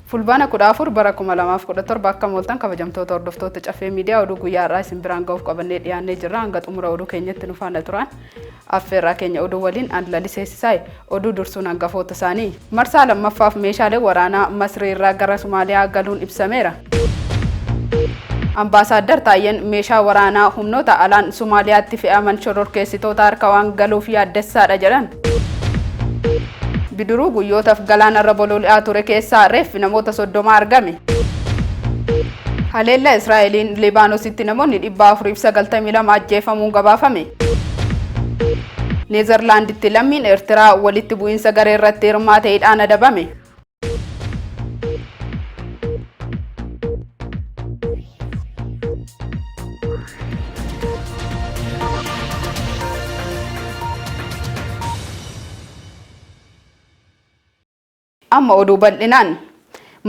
Fulbaana 14 bara 2017 akkam ooltan kabajamtoota hordoftoota Caffee Miidiyaa, oduu guyyaa har'aa isin biraan ga'uuf qabannee dhiyaannee jirra. Hanga xumura oduu keenyatti nu faana turaan affeerraa keenya. Oduu waliin an Lalisee Sisaay. Oduu dursuun hangafoota isaanii. Marsaa lammaffaaf meeshaalee waraanaa Masrii irraa gara Somaaliyaa galuun ibsameera. Ambaasaaddar Taayyeen meeshaa waraanaa humnoota alaan Somaaliyaatti fe'aman shororkeessitoota harka waan galuuf yaaddessaadha jedhan. Bidiruu guyyootaf galaanarra bololi'aa ture keessaa reeffi namoota 30 argame. Haleellaa Israa'eliin Libaanositti namoonni 492 ajjeefamuun gabaafame. Neezerlaanditti lammiin Eertiraa walitti bu'iinsa garee irratti hirmaate hidhaan adabame. Amma oduu bal'inaan.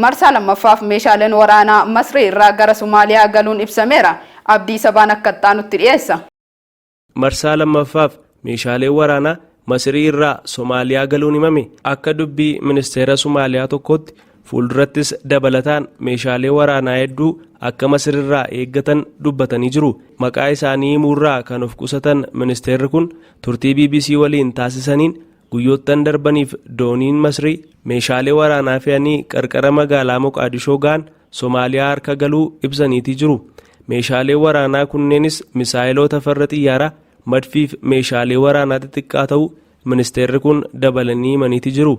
Marsaa lammaffaaf meeshaaleen waraanaa Masrii irraa gara Somaaliyaa galuun ibsameera. Abdii Sabaan akka itti aanutti dhiyeessa. Marsaa lammaffaaf meeshaaleen waraanaa Masirii irraa Somaaliyaa galuun himame. Akka dubbii ministeera Somaaliyaa tokkootti fuuldurattis dabalataan meeshaalee waraanaa hedduu akka Masirirraa eeggatan dubbatanii jiru. Maqaa isaanii himuurraa kan of qusatan ministeerri kun turtii bbc waliin taasisaniin guyyoottan darbaniif dooniin Masrii meeshaalee waraanaa fe'anii qarqara magaalaa Moqaadishoo ga'an Somaaliyaa harka galuu ibsaniitii jiru. Meeshaaleen waraanaa kunneenis misaayiloota farra xiyyaaraa, madfiif meeshaalee waraanaa xixiqqaa ta'uu ministeerri kun dabalanii himaniiti jiru.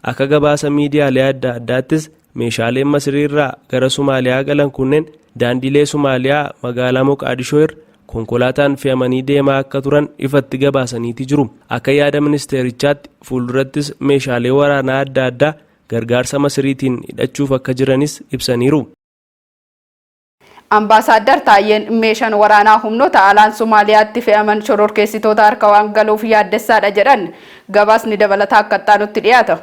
Akka gabaasa miidiyaalee adda addaattis meeshaaleen Masrii irraa gara Somaaliyaa galan kunneen daandiilee Somaaliyaa magaalaa Moqaadishoo irra konkolaataan fe'amanii deemaa akka turan ifatti gabaasaniiti jiru. Akka yaada ministeerichaatti fuuldurattis meeshaalee waraanaa adda addaa gargaarsa Masiriitiin hidhachuuf akka jiranis ibsaniiru. Ambaasaaddar Taayyeen meeshaan waraanaa humnoota alaan Somaaliyaatti fe'aman shororkeessitoota harka waan galuuf yaaddessaadha jedhan. Gabaasni dabalataa akka itti aanutti dhiyaata.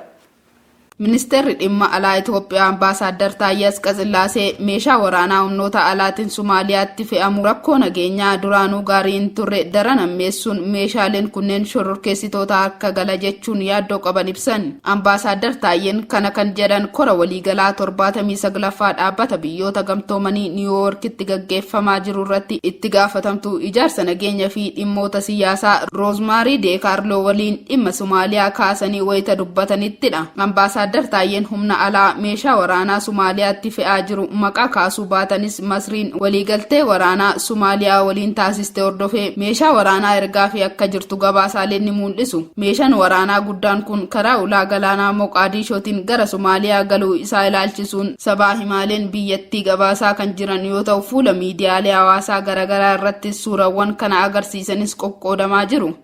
Ministeerri Dhimma Alaa Itoophiyaa Ambaasaaddar Taayyee Asqasillaasee meeshaa waraanaa humnoota alaatiin Somaaliyaatti fe'amu rakkoo nageenyaa duraanuu gaarii hin turre daran hammeessuun meeshaaleen kunneen shororkeessitoota harka gala jechuun yaaddoo qaban ibsan. Ambaasaaddar Taayyeen kana kan jedhan kora waliigalaa 79ffaa Dhaabbata Biyyoota Gamtoomanii Niwuyoorkitti gaggeeffamaa jiru irratti itti gaafatamtuu ijaarsa nageenya fi dhimmoota siyaasaa Roozmaarii Deekaarloo waliin dhimma Somaaliyaa kaasanii wayita dubbatanittidha. Ambaasaaddar Taayyeen humna alaa meeshaa waraanaa Somaaliyaatti fe'aa jiru maqaa kaasuu baatanis Masriin waliigaltee waraanaa Somaaliyaa waliin taasiste hordofee meeshaa waraanaa ergaafii akka jirtu gabaasaaleen ni muul'isu. Meeshaan waraanaa guddaan kun karaa ulaa galaanaa Moqaadiishootiin gara Somaaliyaa galuu isaa ilaalchisuun sabaa himaaleen biyyattii gabaasaa kan jiran yoo ta'u, fuula miidiyaalee hawaasaa garaagaraa irrattis suurawwan kana agarsiisanis qoqqoodamaa jiru.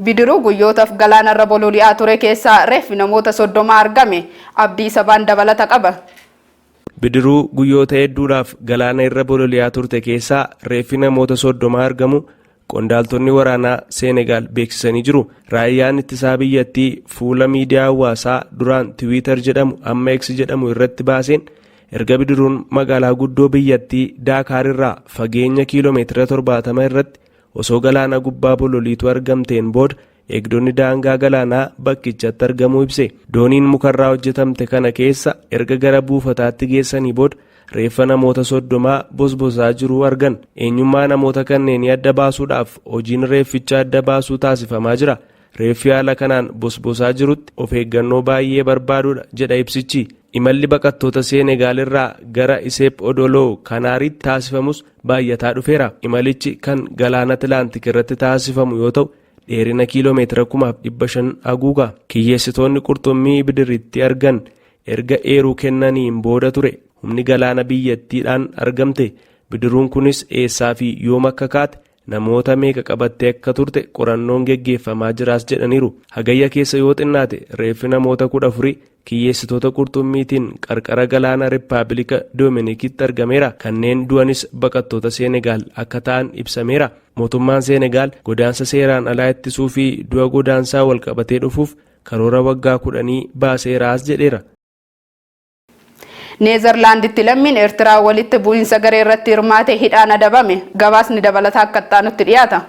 Bidiruu guyyootaf galaanarra bololi'aa ture keessaa reeffi namoota 30 argame. Abdii Sabaan dabalata qaba. Bidiruu guyyoota hedduudhaaf galaana irra bololi'aa turte keessaa reeffi namoota 30 argamu qondaaltonni waraanaa Seenegaal beeksisanii jiru. Raayyaan ittisaa biyyattii fuula miidiyaa hawaasaa duraan Tiwiitar jedhamu amma X jedhamu irratti baaseen erga bidiruun magaalaa guddoo biyyattii Daakaar irraa fageenya kiiloomeetira 70 irratti osoo galaana gubbaa bololiitu argamteen booda eegdonni daangaa galaanaa bakkichatti argamuu ibse. Dooniin mukarraa hojjetamte kana keessa erga gara buufataatti geessanii booda reeffa namoota 30 bosbosaa jiruu argan. Eenyummaa namoota kanneenii adda baasuudhaaf hojiin reefficha adda baasuu taasifamaa jira. Reeffi haala kanaan bosbosaa jirutti of eeggannoo baay'ee barbaadudha jedha ibsichi. Imalli baqattoota Seenegaal irraa gara Iseep Odoloo Kanaariitti taasifamus baay'ataa dhufeera. Imalichi kan galaana Atilaantik irratti taasifamu yoo ta'u, dheerina kiiloomeetira 5,500 haguuga. Kiyyeessitoonni qurxummii bidiritti argan erga eeruu kennaniin booda ture humni galaana biyyattiidhaan argamte. Bidiruun kunis eessaa fi yoom akka kaate, namoota meeqa qabattee akka turte qorannoon geggeeffamaa jiraas jedhaniiru. Hagayya keessa yoo xinnaate reeffi namoota 14 kiyyeessitoota qurxummiitiin qarqara galaana Rippaabilika Doominikitti argameera. Kanneen du'anis baqattoota Seenegaal akka ta'an ibsameera. Mootummaan Seenegaal godaansa seeraan alaa ittisuu fi du'a godaansaa walqabatee dhufuuf karoora waggaa kudhanii baaseeraas jedheera. Neezerlaanditti lammiin Eertiraa walitti bu'iinsa garee irratti hirmaate hidhaan adabame. Gabaasni dabalataa akka itti aanutti dhiyaata.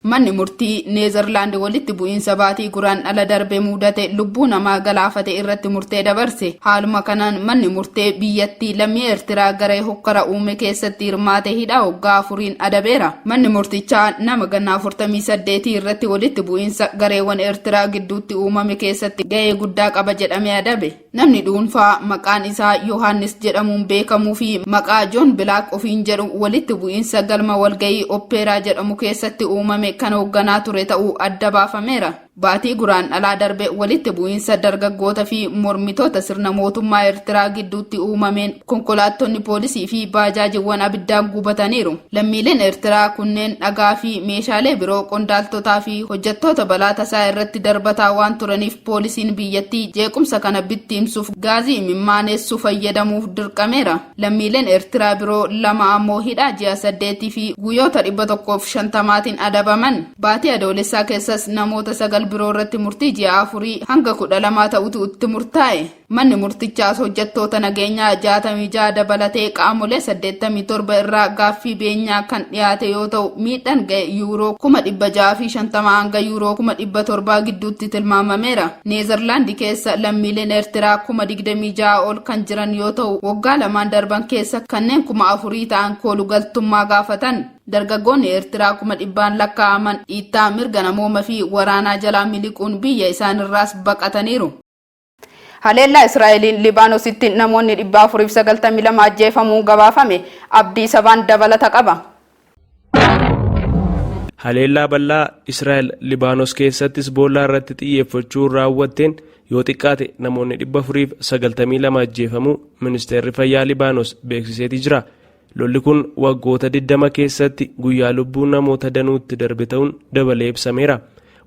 Manni murtii Neezerlaand walitti bu'iinsa baatii Guraandhala darbe mudate lubbuu namaa galaafate irratti murtee dabarse. Haaluma kanaan manni murtee biyyattii lammii Eertiraa garee hokkara uume keessatti hirmaate hidhaa waggaa 4n adabeera. Manni murtichaa nama ganna 48 irratti walitti bu'iinsa gareewwan Eertiraa gidduutti uumame keessatti gahee guddaa qaba jedhamee adabe. Namni dhuunfaa maqaan isaa Yohaannis jedhamuun beekamuu fi maqaa Joon Bilaak ofiin jedhu walitti bu'iinsa galma walgahii Oppeeraa jedhamu keessatti uumame kan hoogganaa ture ta'uu adda baafameera. Baatii Guraandhalaa darbe walitti bu'iinsa dargaggoota fi mormitoota sirna mootummaa Eertiraa gidduutti uumameen konkolaattonni poolisii fi baajaajiiwwan abiddaan gubataniiru. Lammiileen Eertiraa kunneen dhagaa fi meeshaalee biroo qondaaltotaa fi hojjettoota balaa tasaa irratti darbataa waan turaniif poolisiin biyyattii jeequmsa kana bittiimsuuf gaazii imimmaaneessuu fayyadamuuf dirqameera. Lammiileen Eertiraa biroo 2 ammoo hidhaa ji'a 8 fi guyyoota 150tiin adabaman. Baatii Adoolessaa keessas namoota 9 biroo irratti murtii ji'a 4 hanga 12 ta'utu itti murtaa'e. Manni murtichaas hojjettoota nageenyaa 66 dabalatee qaamolee 87 irraa gaaffii beenyaa kan dhiyaate yoo ta'u, miidhaan ga'e yuuroo 650,000 hanga yuuroo 700,000 gidduutti tilmaamameera. Neezerlaandi keessa lammiileen Eertiraa 26,000 ol kan jiran yoo ta'u, waggaa lamaan darban keessa kanneen 4,000 ta'an koolugaltummaa gaafatan. Dargaggoonni Eertiraa 100,000n lakkaa'aman dhiittaa mirga namooma fi waraanaa jalaa miliquun biyya isaanirraas baqataniiru. Haleellaa Israa'eliin Libaanositti namoonni 492 ajjeefamuu gabaafame. Abdii Sabaan dabalata qaba. Haleellaa bal'aa Israa'el Libaanos keessatti Hizboollaa irratti xiyyeeffachuun raawwatteen yoo xiqqaate namoonni 492 ajjeefamuu ministeerri fayyaa Libaanos beeksiseeti jira. Lolli kun waggoota 20 keessatti guyyaa lubbuun namoota danuutti darbe ta'uun dabalee ibsameera.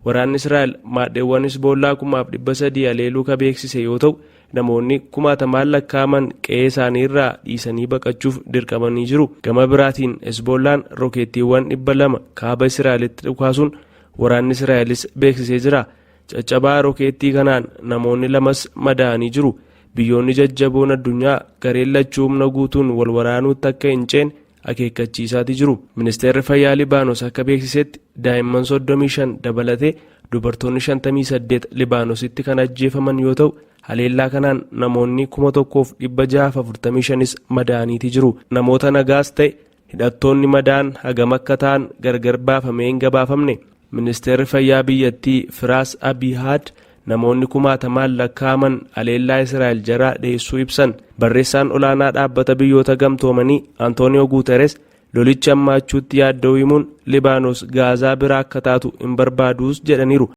Waraanni Israa'el maadheewwan Hizboollaa 3,300 haleeluu ka beeksise yoo ta'u, namoonni kumaatamaan lakkaa'aman qe'ee isaanii irraa dhiisanii baqachuuf dirqamanii jiru. Gama biraatiin Hizboollaan rokeettiiwwan 200 kaaba Israa'elitti dhukaasuun waraanni Israa'elis beeksisee jira. Caccabaa rokeettii kanaan namoonni lamas madaa'anii jiru. Biyyoonni jajjaboon addunyaa gareen lachuu humna guutuun wal waraanuutti akka hin ceene akeekkachiisaati jiru. Ministeerri Fayyaa Libaanos akka beeksisetti daa'imman 35 dabalatee dubartoonni 58 Libaanositti kan ajjeefaman yoo ta'u, haleellaa kanaan namoonni 1645s madaa'aniiti jiru. Namoota nagaas ta'e hidhattoonni madaa'an hagam akka ta'an gargar baafamee hin gabaafamne. Ministeerri Fayyaa biyyattii Firaas Abihaad namoonni kumaatamaan lakkaa'aman haleellaa Israa'el jaraa dheessuu ibsan. Barreessaan olaanaa dhaabbata biyyoota gamtoomanii Antooniyoo Guuteres lolichi hammaachuutti yaadda'uu himuun Libaanos Gaazaa biraa akka taatu hin barbaaduus jedhaniiru.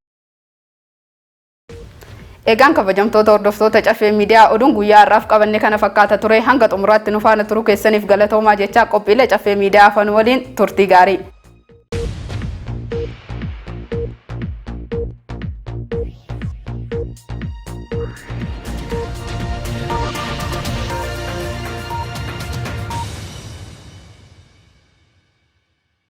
Egaan kabajamtoota hordoftoota Caffee Miidiyaa, oduun guyyaa har'aaf qabanne kana fakkaata ture. Hanga xumuraatti nu faana turuu keessaniif galatoomaa jechaa, qophiilee Caffee Miidiyaa afan waliin turtii gaarii.